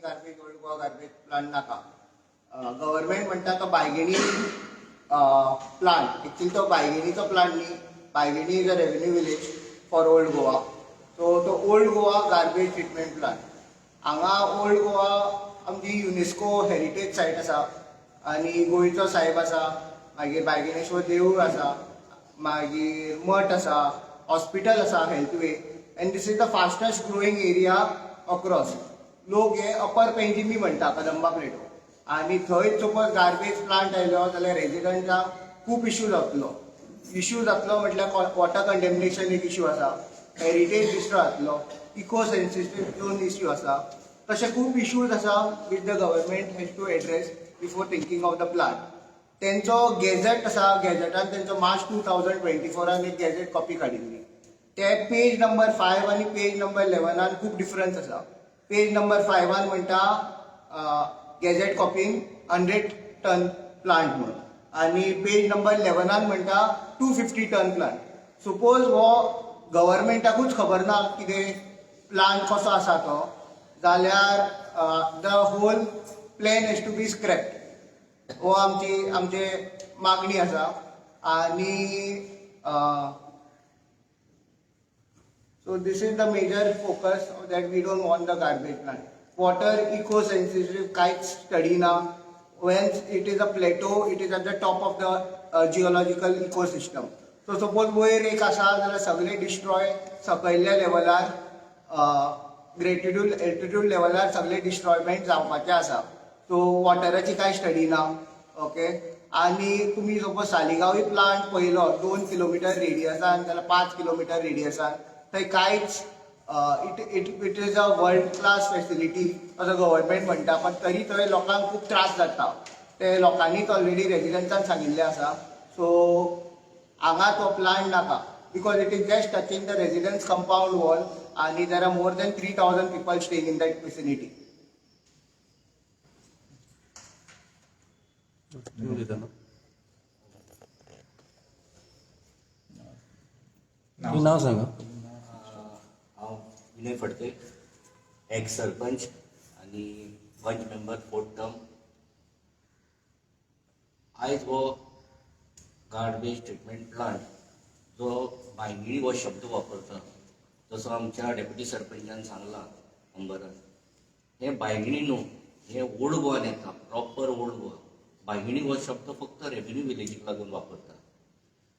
Garbage Old Goa garbage plant नाका. Government म्हणटा तो बायगिणी प्लांट, एक्चुअली तो बायगिणीचो प्लांट न्ही. Baiguini is a revenue village for Old Goa. So तो Old Goa garbage treatment plant हांगा. Old Goa आमची युनेस्को हेरिटेज सायट आसा आनी गोंयचो साहेब आसा, मागीर बायगिणेश्वर देवूळ आसा, मागीर मठ आसा, हॉस्पिटल आसा, Healthway, and this is the fastest growing area across. लोक हे अपर पेंजिमी म्हणटा कदंबा प्लेटो आनी थंय सपोज गार्बेज प्लांट आयलो जाल्यार रेजिडंटांक खूब इश्यू जातलो. इश्यू जातलो म्हटल्यार वॉटर कंटेमिनेशन एक इश्यू आसा, हेरिटेज डिस्ट्रॉय जातलो, इको सेन्सिटीव झोन इश्यू आसा. तशे खूब इश्यूज आसा which the government has to address before thinking of the plant. तेंचो गॅझेट आसा, गॅझेटान तेंचो मार्च 2024 एक गॅझेट कॉपी काडिल्ली. ते पेज नंबर 5 आनी पेज नंबर 11 खूब डिफरन्स आसा. पेज नंबर 5 म्हणटा गॅझेट कॉपीन 100 टन प्लांट म्हणून आनी पेज नंबर 11 म्हणटा 250 ton plant. Suppose हो गव्हर्मेंटाकूच खबर ना कितें प्लांट कसो आसा तो, जाल्यार the whole plan has to be scrapped. हो आमची आमचे मागणी आसा. आनी so this is the major focus that we don't want the garbage plant. Water eco sensitive कांयच स्टडी ना. When it is a plateau, it is at the top of the geological ecosystem. So suppose वयर एक आसा जाल्यार सगळे destroy सकयल्ल्या लेवलार, gratitude altitude लेवलार सगळे डिस्ट्रॉयमेंट जावपाचें आसा. सो वॉटराची कांय स्टडी ना, ओके. आनी तुमी सपोज सालिगांवूय प्लांट पळयलो, 2 किलोमिटर रेडियसान जाल्यार 5 किलोमिटर रेडियसान थंय कांयच, it is a world class facility असो गव्हर्मेंट म्हणटा, पण तरी थंय लोकांक खूब त्रास जाता. ते लोकांनीच ऑलरेडी रेजिडंट्सान सांगिल्लें आसा. सो हांगा तो प्लांट नाका because it is just touching the residents' compound wall आनी there are more than 3000 people staying in that vicinity. तुम्ही उलयता ना? तुमी नांव सांगा. हांव विनय फडते, एक्स सरपंच आनी पंच मेंबर फोर्थ टर्म. आयज हो गार्बेज ट्रिटमेंट प्लांट जो बांयगिणी हो शब्द वापरता, जसो आमच्या डेप्युटी सरपंचान सांगलां अंबरान, हें बांयगिणी न्हू, हें ओल्ड गोवान येता, प्रॉपर ओल्ड गोवा. बांयगिणी हो शब्द फक्त रेव्हेन्यू विलेजीक लागून वापरता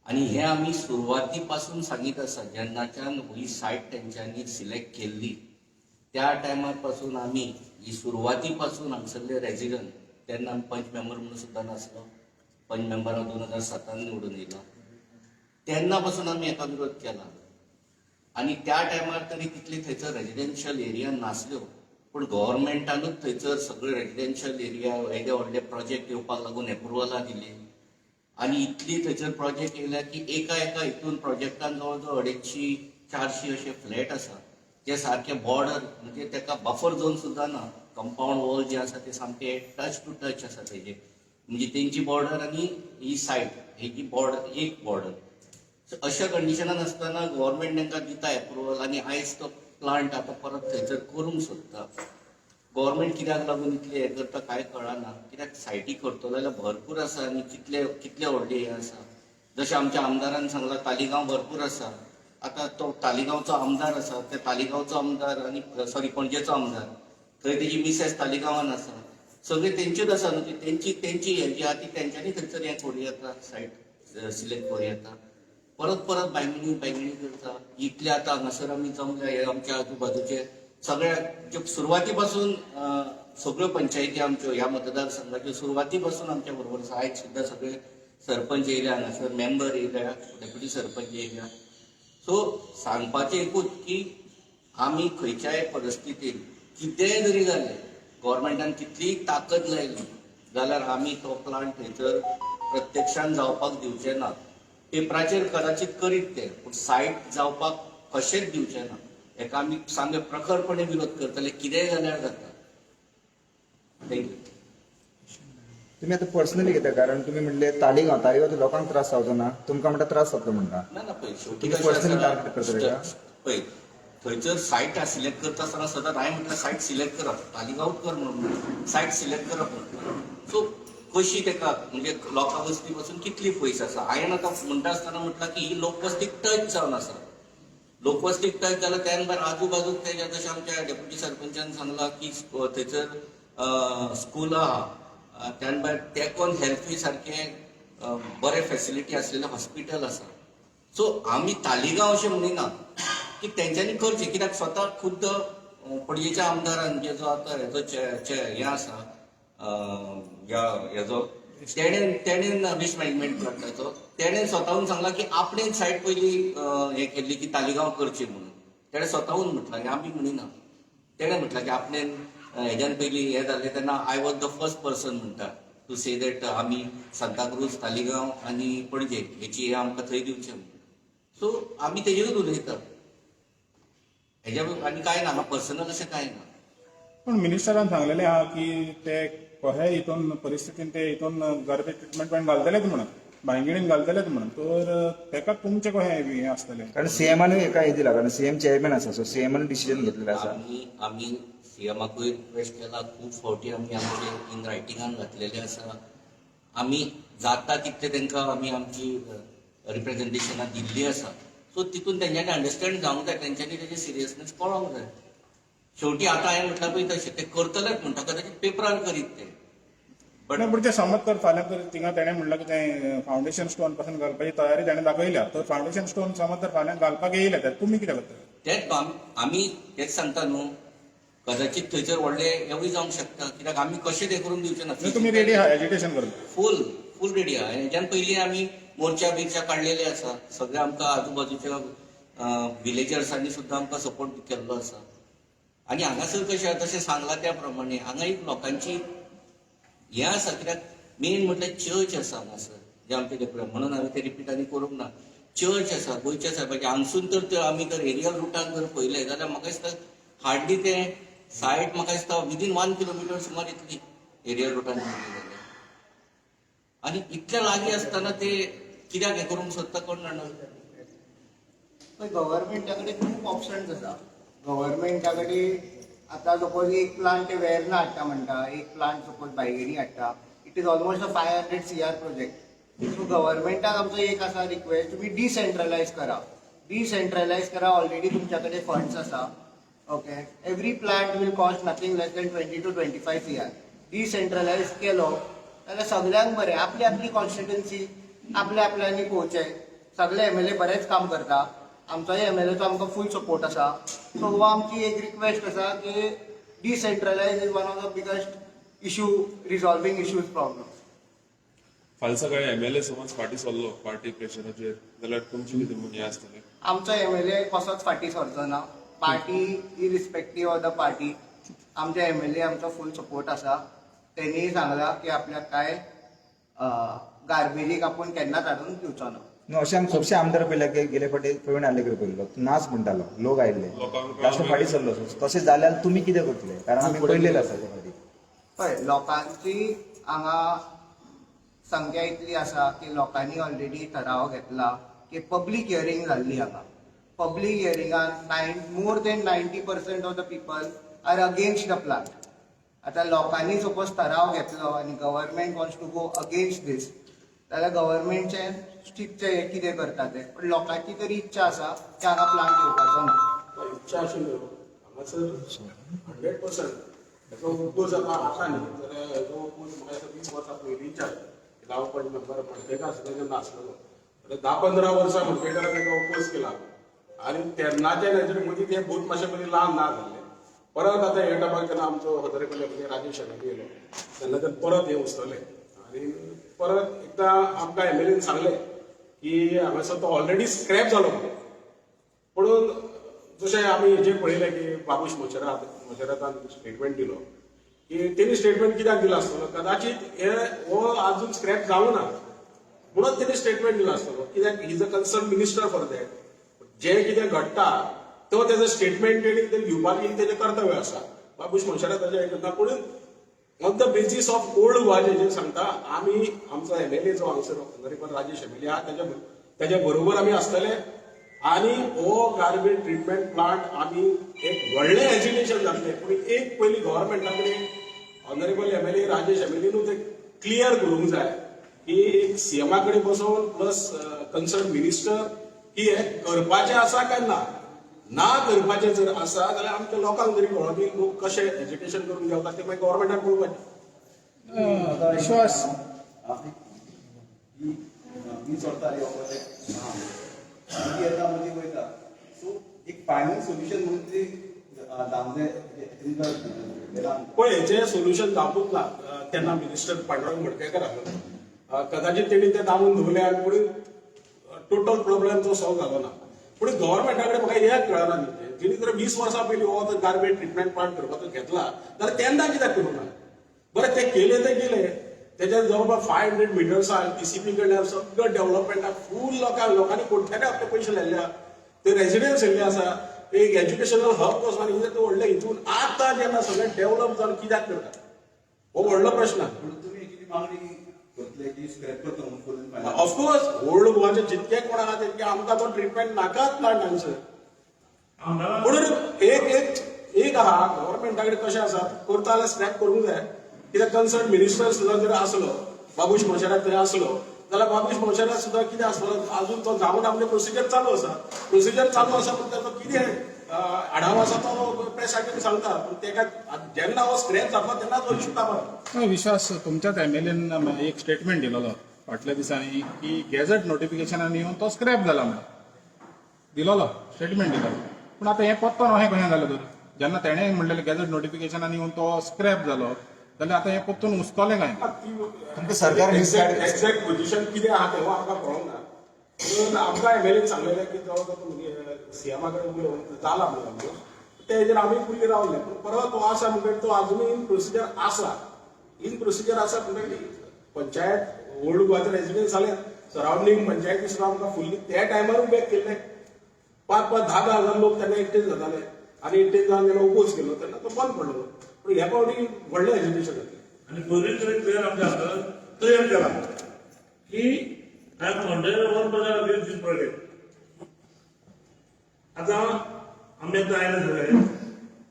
आनी हें आमी सुरवाती पासून सांगीत आसा. जेन्नाच्यान ही सायट तेंच्यांनी सिलेक्ट केल्ली त्या टायमार पासून आमी ही सुरवाती पासून हांगसरले रेजिडंट, तेन्ना आमी पंच मेंबर म्हणून सुद्दां नासलो. पंच मेंबर हांव 2007 निवडून येयला. तेन्ना पासून आमी हेका विरोध केला आनी त्या टायमार तरी तितली थंयसर रेजिडेन्शियल एरिया नासल्यो, पूण गव्हर्मेंटानूच थंयसर सगळे रेजिडेन्शियल एरिया येदे व्हडले प्रोजेक्ट येवपाक लागून एप्रुवलां दिली आनी इतली थंयसर प्रोजेक्ट येयल्या की एका एका हितून प्रोजेक्टान जवळ जवळ 250 400 अशे फ्लॅट आसा, जे सारके बॉर्डर, म्हणजे तेका बफर झोन सुद्दां ना. कंपाऊंड वॉल जे आसा ते सामके टच टू टच आसा तेजे, म्हणजे तेंची बॉर्डर आनी ही सायट हेजी बॉर्डर एक बॉर्डर. अशा कंडिशनान आसतना गव्हर्मेंट तांकां दिता एप्रुवल आनी आयज तो प्लांट आतां परत थंयसर करूंक सोदता. गव्हर्मेंट कित्याक लागून इतलें हें करता कांय कळना. कित्याक सायटी करतलो जाल्यार भरपूर आसा आनी कितले कितले व्हडले हे आसा. जशें आमच्या आमदारान सांगलां, तालिगांव भरपूर आसा. आतां तो तालिगांवचो आमदार आसा, त्या तालिगांवचो आमदार आनी सॉरी, पणजेचो आमदार, थंय तेजी मिसेस तालिगांवान आसा. सगळी तेंचीच आसा न्हू ती. तेंची तेंची हें जी आहा ती तेंच्यांनी थंयसर हें करूं येता, सायट सिलेक्ट करूं येता. परत परत बायगिणी बायगिणी करता. इतले आतां हांगासर आमी जमले, हे आमच्या आजूबाजूचे सगळ्या जे सुरवाती पासून सगळ्यो पंचायती आमच्यो ह्या मतदारसंघाच्यो सुरवाती पासून आमच्या बरोबर आसा. आयज सुद्दां सगळे सरपंच येयले हांगासर, मेंबर येयल्या, डेप्युटी सरपंच येयल्या. सो सांगपाचें एकूच की आमी खंयच्याय परिस्थितीन कितेंय जरी जालें, गव्हर्मेंटान कितलीय ताकद लायली जाल्यार आमी तो प्लांट थंयसर प्रत्यक्षान जावपाक दिवचे ना. पेपराचेर कदाचित करीत ते, पूण सायट जावपाक कशेंच दिवचे ना. हेका आमी सामके प्रखरपणे विरोध करतले, कितेंय जाल्यार जाता. Thank you. तुम्ही आता पर्सनली घेता, कारण तुम्ही म्हणले तालिगांव, तालिगांव लोकांक त्रास जावचो ना, तुमकां म्हणटा त्रास जातलो म्हणटा. ना ना, पळय, शेवटी तुम्ही कशें personally आसा, target करतले का? पळय. थंयसर सायट सिलेक्ट करता आसतना सदांच हांवें म्हटलें सायट सिलेक्ट करप, तालिगांवच कर म्हणून सायट सिलेक्ट करप म्हणून. सो कशी तेका म्हणजे लोकां वस्ती पासून कितली पयस आसा. हांवें आतां म्हणटा आसतना म्हटलां की ही लोकवस्तीक टच जावन आसा. लोकवस्तीक टच जाल्यार त्यान भायर आजू बाजूक तेज्या, जशें आमच्या डेप्युटी सरपंचान सांगलां की थंयसर स्कूल आहा, त्यान भायर तेकोन हेल्थूय सारकें बरें फेसिलिटी आसलेलें हॉस्पिटल आसा. सो आमी तालिगांव अशें म्हणिना की तेंच्यांनी करचें, कित्याक स्वता खुद्द पणजेच्या आमदारान जे जो आतां हेजो हें आसा, ह्या हेजो तेणेन वेस्ट मॅनेजमेंट प्लांटाचो तेणेन स्वताहून सांगलां की आपणेन सायट पयली हें केल्ली की तालिगांव करची म्हणून. तेणें स्वताहून म्हटलां, हें आमी म्हणिना. तेणें म्हटलां की आपणेन हेज्यान पयलीं हें जालें तेन्ना I was the first person म्हणटा टू से that आमी सांताक्रूज, तालिगांव आनी पणजे हेची हें आमकां थंय दिवचें म्हणून. सो आमी तेजेरूच उलयता, हेज्या आनी कांय ना, हांगा पर्सनल अशें कांय ना. पण मिनिस्टरान सांगलेलें आहा की ते कशेय हितून परिस्थितीन ते हितून गार्बेज ट्रिटमेंट प्लांट घालतलेच म्हणून, बांयगिणीन घालतलेच म्हणून, तर तेका तुमचें कशें हें आसतलें? कारण सीएमानूय एका हे दिला, कारण सीएम चेअरमॅन आसा, सो सीएमान डिसिजन घेतलेलें आसा. आमी सीएमाकूय रिक्वेस्ट केला खूब फावटी, आमी आमचे इन रायटिंगान घातलेले आसा. आमी जाता तितले तांकां आमी आमची रिप्रेझेंटेशनां दिल्ली आसा. सो तितून तेंच्यांनी अंडरस्टँड जावंक जाय, तेंच्यांनी तेजी सिरियसनेस कळोंक जाय. शेवटी आतां हांवें म्हटलां पळय तशें ते करतलेच म्हणटा, कदाचित पेपरार करीत ते. पण पूण ते समज तर फाल्यां तर थिंगा तेणें म्हणलां की तें फावंडेशन स्टोन पासून घालपाची तयारी तेणें दाखयल्या, तर फावंडेशन स्टोन समज तर फाल्यां घालपाक येयले तर तुमी कितें करतले? तेच आमी तेच सांगता न्हू, कदाचित थंयसर व्हडले हेवूय जावंक शकता, कित्याक आमी कशें तें करून दिवचे ना. म्हणजे तुमी रेडी आहा एजिटेशन करपाक? फूल फूल रेडी आहा. हेज्यान पयलीं आमी मोर्चा बिर्चा काडलेले आसा. सगळे आमकां आजूबाजूच्या विलेजर्सांनी सुद्दां आमकां सपोर्ट केल्लो आसा. आनी हांगासर कशें आहा, तशें सांगलां त्या प्रमाणे हांगा एक लोकांची हें आसा, कित्याक मेन म्हटल्यार चर्च आसा हांगासर, जे आमचे डेप्युटी म्हणून हांवें ते रिपीट आनी करूंक ना. चर्च आसा गोंयच्या सायबाची. हांगसून तर ते आमी जर एरियल रुटान जर पळयलें जाल्यार म्हाका दिसता हार्डली ते सायट म्हाका दिसता विदीन 1 किलोमिटर सुमार येतली एरियल रुटान पळयलें जाल्यार. आनी इतल्या लागीं आसतना ते कित्याक हें करूंक सोदता कोण जाणा. पळय, गव्हर्मेंटा कडेन खूब ऑप्शन्स आसा. गव्हर्मेंटा कडेन आतां सपोज एक प्लांट ते वेर्ना हाडटा म्हणटा, एक प्लांट सपोज बायगिणी हाडटा. It is almost a 500 CR project. So गव्हर्मेंटाक आमचो एक आसा रिक्वेस्ट, तुमी डिसेंट्रलायज करा, डिसेंट्रलायज करा. ऑलरेडी तुमच्या कडेन फंड्स आसा, okay? Every plant will cost nothing less than 20 to 25 CR. Decentralise केलो जाल्यार सगळ्यांक बरें. आपली आपली कॉन्स्टिट्युन्सी आपल्या आपल्यांनी पळोवचें. सगळे एमएलए बरेंच काम करता, आमचोय एमएलएचो आमकां फूल सपोर्ट आसा. सो हो आमची एक रिक्वेस्ट आसा की decentralise is one of the biggest issue resolving issues problem. फाल्यां सकाळी एमएलए समज फाटीं सरलो पार्टी प्रेशराचेर जाल्यार तुमची कितें म्हूण हें आसतलें? आमचो एमएलए कसोच फाटीं सरचो ना, party irrespective of the party. आमचे एमएलए आमचो फूल सपोर्ट आसा. तेणी सांगलां की आपल्याक काय गार्बेजीक आपूण केन्नाच हाडून दिवचो ना. न्हू, अशें आमी खुबशे आमदार पळयले की गेले फावटी प्रवीण आर्लेकर पळयल्लो, नाच म्हणटालो, लोक आयिल्ले, लोकांक लास्ट फाटीं सरलो. तशें जाल्यार तुमी कितें करतले? कारण आमी पळयलेले आसा ते फावटी. पळय, लोकांची हांगा संख्या इतली आसा की लोकांनी ऑलरेडी ठराव घेतला की पब्लीक हियरींग जाल्ली हांगा. पब्लीक हियरिंगान more than 90% of the people are against the plant. आतां लोकांनी सपोज ठराव घेतलो आनी government wants to go against this जाल्यार गव्हर्मेंटचें चिंतचें कितें करता तें, पण लोकांची तरी इच्छा आसा की हांगा प्लांट येवपाचो ना. इच्छा आशिल्ल्यो हांगासर 100% हेचो उद्देश आतां आसा न्ही जाल्यार हेचो उद्देश म्हाका दिसता 20 वर्सां पयलींच्यान हांव पंच मेंबर मडकयकार आसलो तेन्ना आसलेलो, जाल्यार 10-15 वर्सां मडकयकारान ताका ओपोज केला आनी तेन्नाच्यान हेजे मदीं ते भूत मातशें मदीं लांब ना जाल्लें. परत आतां हे टायमार जेन्ना आमचो हजरे राजेश शेणॉय येयलो तेन्ना परत हें उस्तलें आनी परत एकदां आमकां एमएलएन सांगलें की हांगासर तो ऑलरेडी स्क्रॅप जालो म्हणून. म्हणून जशें आमी हेजेर पळयलें की बाबूश मोशेरातान स्टेटमेंट दिलो की तेणी स्टेटमेंट कित्याक दिलो आसतलो? कदाचित हे हो अजून स्क्रॅप जावं ना म्हणून तेणी स्टेटमेंट दिलो आसतलो, कित्याक he is a concern minister for that. जें कितें घडटा तो तेजो स्टेटमेंट तेणी तेणी दिवपाची तेजें कर्तव्य आसा. बाबूश मोशेराताचें हें करता, पूण on the basis of Old Goa जें सांगता आमी, आमचो एमएलए जो हांगासर ऑनरेबल राजेश एमएलए आहा, तेज्या बरोबर आमी आसतले. आनी हो गार्बेज ट्रिटमेंट प्लांट आमी एक व्हडलें एजिटेशन जातलें. पूण एक पयलीं गव्हर्मेंटा कडेन ऑनरेबल एमएलए राजेश एमएलएनू ते क्लियर करूंक जाय की एक सीएमा कडेन बसोवन प्लस कन्सर्न मिनिस्टर की हे करपाचें आसा काय ना. ना करपाचें जर आसा जाल्यार आमच्या लोकांक तरी कळोन दी, लोक कशें एज्युकेशन करून घेवता ते मागीर गव्हर्मेंटान पळोवपाचें. विश्वास. मी सोडता रे प्रोजेक्ट, मदीं येता मदीं वयता. सो एक फायनल सोल्युशन म्हणून ती दामले तुमकां. पळय, हेचें सोल्युशन दामूंक ना. तेन्ना मिनिस्टर पांडुरंग मडकयकर आसलो, कदाचित तेणी तें दामून दवरलें आनी पूण टोटल प्रॉब्लेम तो सॉल्व जालो ना. पूण गव्हर्मेंटा कडेन म्हाका हें कळना न्ही, जेणी जर 20 वर्सां पयलीं हो गार्बेज ट्रिटमेंट प्लांट करपाचो घेतला जाल्यार तेन्ना कित्याक करूं ना? बरें, ते केले ते केले, तेच्या जवळपास 500 मिटर्साक टीसीपी कडल्यान सगळं डेव्हलपमेंटाक फूल लोकांनी कोट्यांनी आपले पयशे लायले आहा. ते रेजिडन्स येयल्ले आसा, एक एज्युकेशनल हब कसो आनी कितें ते व्हडलें हितून आतां जेन्ना सगळें डेव्हलप जावन कित्याक करता हो व्हडलो प्रश्न. पूण तुमी कितें मागणी करतले की स्क्रॅप करता म्हणून फुल final? Of course, old गोवाचे जितके कोण आहा तितके आमकां तो ट्रिटमेंट नाकाच प्लांट हांगसर. म्हणून एक एक एक आहा, गव्हर्मेंटा कडेन कशें आसा, करता जाल्यार स्क्रॅप करूंक जाय. कित्याक कन्सर्न मिनिस्टर सुद्दां जर आसलो, बाबूश मोशेरात थंय आसलो जाल्यार बाबूश मोशेरात सुद्दां कितें आसतलो, अजून तो जावन आपलें प्रोसिजर चालू आसा, प्रोसिजर चालू आसा, पूण ताचो कितें आढावो आसा तो प्रेसाचेर सांगता. पूण तेका जेन्ना हो स्क्रॅप जातलो तेन्नाच हो इशू काबार. विश्वास, तुमच्याच एमएलएन एक स्टेटमेंट दिलेलो फाटल्या दिसांनी की गॅझेट नोटिफिकेशनान येवन तो स्क्रॅप जाला म्हणून दिलोलो, स्टेटमेंट दिलोलो. पूण आतां हें परतून अशें कशें जालें तर? जेन्ना तेणें म्हणलेलें गॅझेट नोटिफिकेशनान येवन तो स्क्रॅप जालो, जाल्यार आतां हें परतून उस्कोलें काय? तुमकां सरकार misguide- exact position कितें आहा तें आमकां कळोंक ना. म्हणून आमकां एमएलएन सांगलेलें की तो सीएमा कडेन उलोवन जाला म्हणून ते हेजेर आमी फुडले रावले. पूण परत तो आसा म्हणटकीर तो आजुनूय इन प्रोसिजर आसा, इन प्रोसिजर आसा म्हणटकीर पंचायत ओल्ड गोवाचे रेजिडंट जाले, सरावंडींग पंचायती सुद्दां आमकां फुल्ली त्या टायमारूय बॅक केल्ले. पांच पांच धा धा हजार लोक तेन्ना एकटे जाताले आनी एकटे जावन जेन्ना ओपोज केलो तेन्ना तो बंद पडलो. पूण ह्या फावटी व्हडलें एज्युकेशन जातलें. आणि पयलीं तरी क्लियर आमच्या हातान क्लियर केला की I am 101% against this project. आतां आमी आतां आयले सगळे,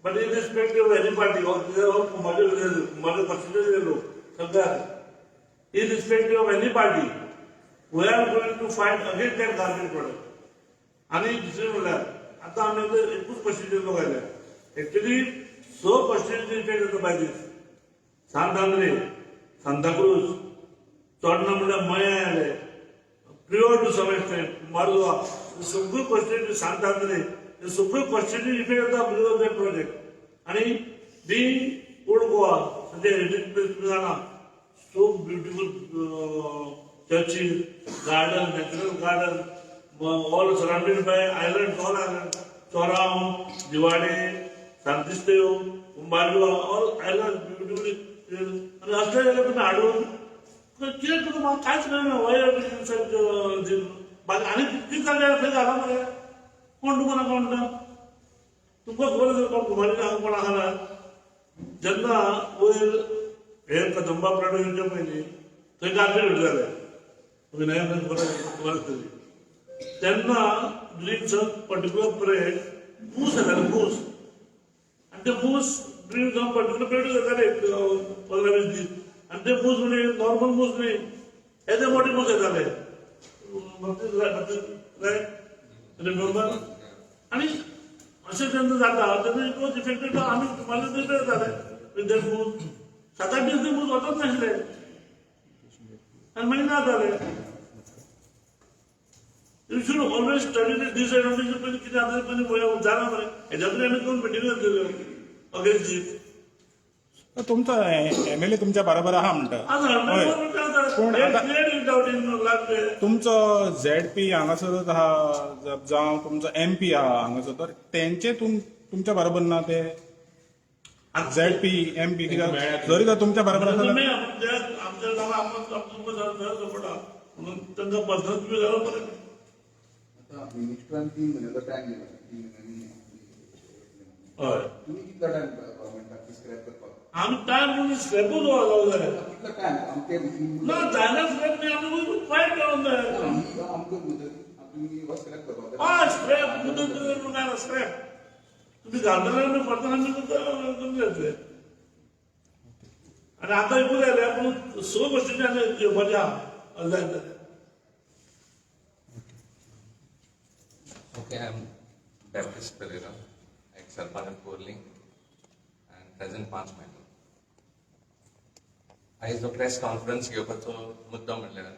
but irrespective of any party, all Kumbharle, Kumbharle constituency लोक सगळे, irrespective of any party, we are going to fight against that garbage product. आणि दुसरें म्हणल्यार आतां आमी आतां एकूच कॉन्स्टिट्युएन्सी लोक आयले. एक्चुअली स कॉन्स्टिट्युएन्सी इफेक्ट जाता बाय दीस. सांत आंद्रे, सांताक्रूज, चोडणा म्हणल्यार मयां आयले, Priol to some extent, Kumbharjua, सगळ्यो कॉन्स्टिट्युएन्सी, सांत आंद्रे, हे सगळ्यो कॉन्स्टिट्युएन्सी इफेक्ट जाता because of that project. आणि बीइंग ओल्ड गोवा, सध्या हेरिटेज प्लेस तुम्ही जाणा, so beautiful churches, garden, natural garden, all surrounded by island, all island, Chorao, Divar, Santisteve, Cumbarjua, all island beautifully. आणि असले जाल्यार तुमी हाडून कितें तुका म्हाका कांयच कळना. वयर आनी कितें जाल्यार थंय घाला मरे, कोण तुका नाका म्हणटा? तुमकां खबर आसा कोण कुमारी हांगा कोण आहा ना. जेन्ना वयर हे कदंबा प्लांट येवच्या पयलीं थंय गार्बेज जाले, विनायक खबर खबर आसतली. तेन्ना ड्युरींग सम पर्टिक्युलर पिरियड मूस येताले, मूस. आनी ते मूस ड्युरींग सम पर्टिक्युलर पिरियड येताले, 15-20 दीस. आनी ते मूस म्हणजे नॉर्मल मूस न्ही, येदे मोठे मूस येताले, रिमेंबर? आनी अशें जेन्ना जाता तेन्ना it was affected. आमी म्हाका दुसरे जाताले विथ that मूस. 7-8 दीस ते मूस वचत नासले आनी मागीर ना जाले. You should always study the disadvantage. पयलीं कितें आसा पयलीं पळय जाणा मरे. हेज्या पयलीं आमी दोन मिटिंग्यो दिल्यो अगेन्स्ट दीस. तुमचो एमएलए तुमच्या बरोबर आहा म्हणटा. आज हय. पूण आतां doubt in last. तुमचो झेड पी हांगासरूच आहा जावं तुमचो एम पी आहा हांगासर, तर तेंचे तुमच्या बरोबर ना ते झेड पी एम पी? कित्याक जरी तर तुमच्या बरोबर आसा तुमी जाल्यार आमच्या गांवां आमकां सपोर्ट आहा म्हणून तांकां पर्सनल तुमी घालप बरें. आता मिनिस्टरान 3 म्हयन्याचो टायम दिला, 3 म्हयन्यांनी. हय. तुम्ही कितलो टायम गव्हर्मेंटाक स्क्रॅप करपाक? आमी टायम म्हणून स्क्रॅपूच जावं जाय. कितलो टायम आमचे ना, जायना स्क्रॅप न्ही, आमी फायट करूंक जाय. आमकां की हो स्क्रॅप करपाक. हय, स्क्रॅप काय स्क्रॅप तुमी घालतले आनी परतून आमी कमी जातले. आनी आतां एकूच जालें पूण स गोश्टींनी आनी घेवपाचें आहा जायत जाल्यार. Okay, I'm Baptist Pereira, ex-Sarpanch of Korling and present Panch member. आयज जो प्रेस कॉन्फरन्स घेवपाचो मुद्दो म्हणल्यार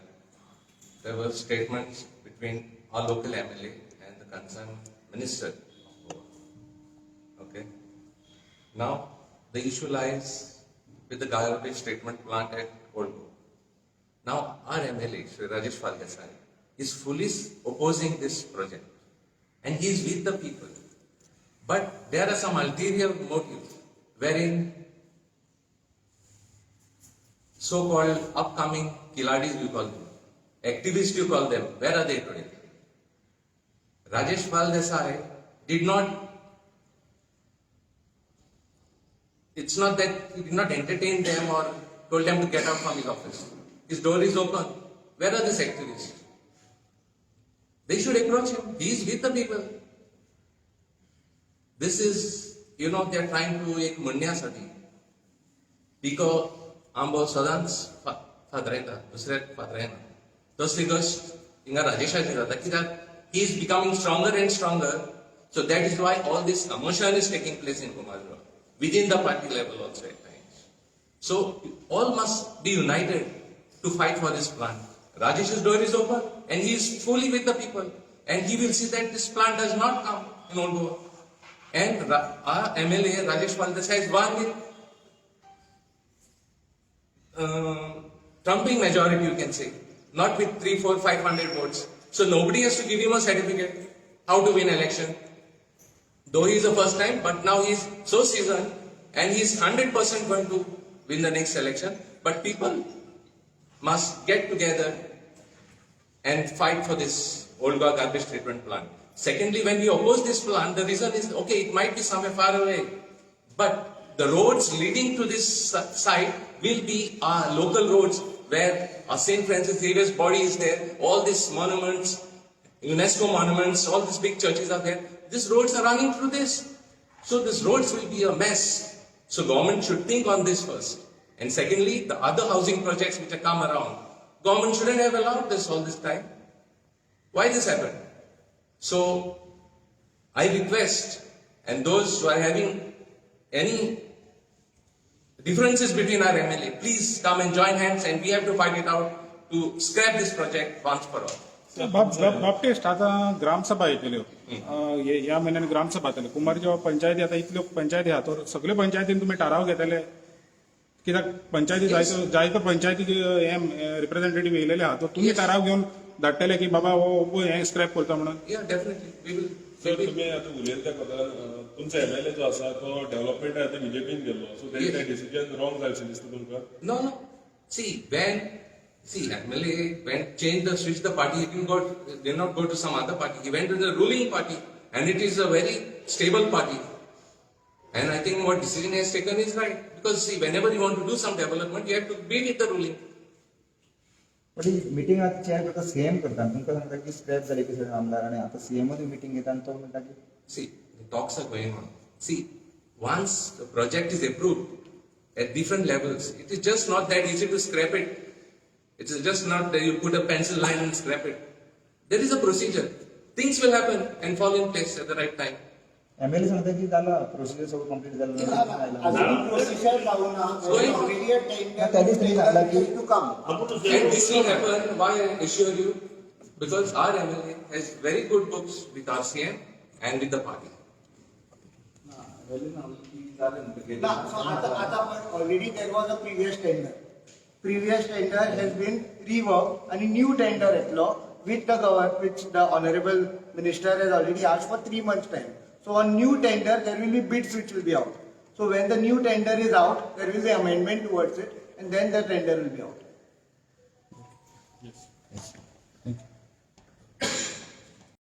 there were statements between our local MLA and the concerned minister of Goa. Okay. Now the issue lies with the garbage treatment plant at Old Goa. Now our MLA, Shri Rajesh Faldesai, is fully opposing this project and he is with the people. But there are some ulterior motives wherein so-called upcoming kiladis you call them, activists you call them, where are they today? Rajesh Faldesai did not, it's not that he did not entertain them or told them to get out from his office. His door is open. Where are these activists? They should approach him. He is with the people. This is, they are trying to एक म्हणण्यासाठी पिको आंबो सदांच फातरायता, दुसऱ्याक फातरायना. तसली गोश्ट हिंगा राजेशाची जाता, कित्याक he is becoming stronger and stronger. So that is why all this commotion is taking place in Cumbarjua, within the party level also at times. So all must be united to fight for this plant. Rajesh's door is open and he is fully with the people, and he will see that this plant does not come in Old Goa. And our MLA Rajesh Faldesai has won with trumping majority, you can say, not with 3, 4, 500 votes. So nobody has to give him a certificate how to win election. Though he is the first time, but now he is so seasoned and he is 100% going to win the next election. But people must get together and fight for this Old Goa garbage treatment plant. Secondly, when we oppose this plant, the reason is, okay, it might be somewhere far away, but the roads leading to this site will be our local roads where our St. Francis Xavier's body is there, all these monuments, UNESCO monuments, all these big churches are there. These roads are running through this. So these roads will be a mess. So government should think on this first. And secondly, the other housing projects which have come around, government shouldn't have allowed this all this time. Why this happened? So I request, and those who are having any differences between our MLA, please come and join hands, and we have to fight it out to scrap this project once for all. Baptist, आतां ग्रामसभा येतल्यो, ह्या म्हयन्यान ग्रामसभा जातली कुंभारजुवा पंचायती. आतां इतल्यो पंचायती आहा तर सगल्यो पंचायतीन तुमी थाराव घेतले कित्याक? पंचायती जायत्यो जायत्यो पंचायती हे रिप्रेझेंटेटिव्ह येयलेले आहा, तर तुमी थाराव घेवन धाडटले की बाबा हो हें स्क्रॅप करता म्हणून? Yeah, definitely. We will. Sir, तुमी आतां उलयले त्या बद्दल, तुमचो एमएलए जो आसा तो डेव्हलपमेंटा खातीर बीजेपीन गेल्लो, सो तें डिसिजन रॉंग जालें दिसता तुमकां? No. See, when see MLA went change the switch the party, he did not go to some other party. He went to the ruling party, and it is a very stable party. And I think what decision he has taken is right. Because see, whenever you want to do some development, you have to be with the ruling. पण ही meeting आतां chair करता CM करता आनी तुमकां सांगता की scrap जाली की सगळे आमदार, आनी आतां सीएमूय मिटींग घेता आनी तो म्हणटा की See, the talks are going on. See, once the project is approved at different levels, it is just not that easy to scrap it. It is just not that you put a pencil line and scrap it. There is a procedure. Things will happen and fall in place at the right time. MLA सांगता की जाला, procedure सगळं complete झालं. अजून procedure जाऊना. Going. Already a tender त्या दिवशी तुम्ही सांगला की to come. And this will happen, why I assure you, because our MLA has very good books with our CM and with the party. ना, so आता पण already there was a previous tender. Previous tender has been reworked आणि new tender येतलो which the honourable minister has already asked for 3 months time. So on new tender there will be bids which will be out. So when the new tender is out, there will be amendment towards it and then the tender will be out.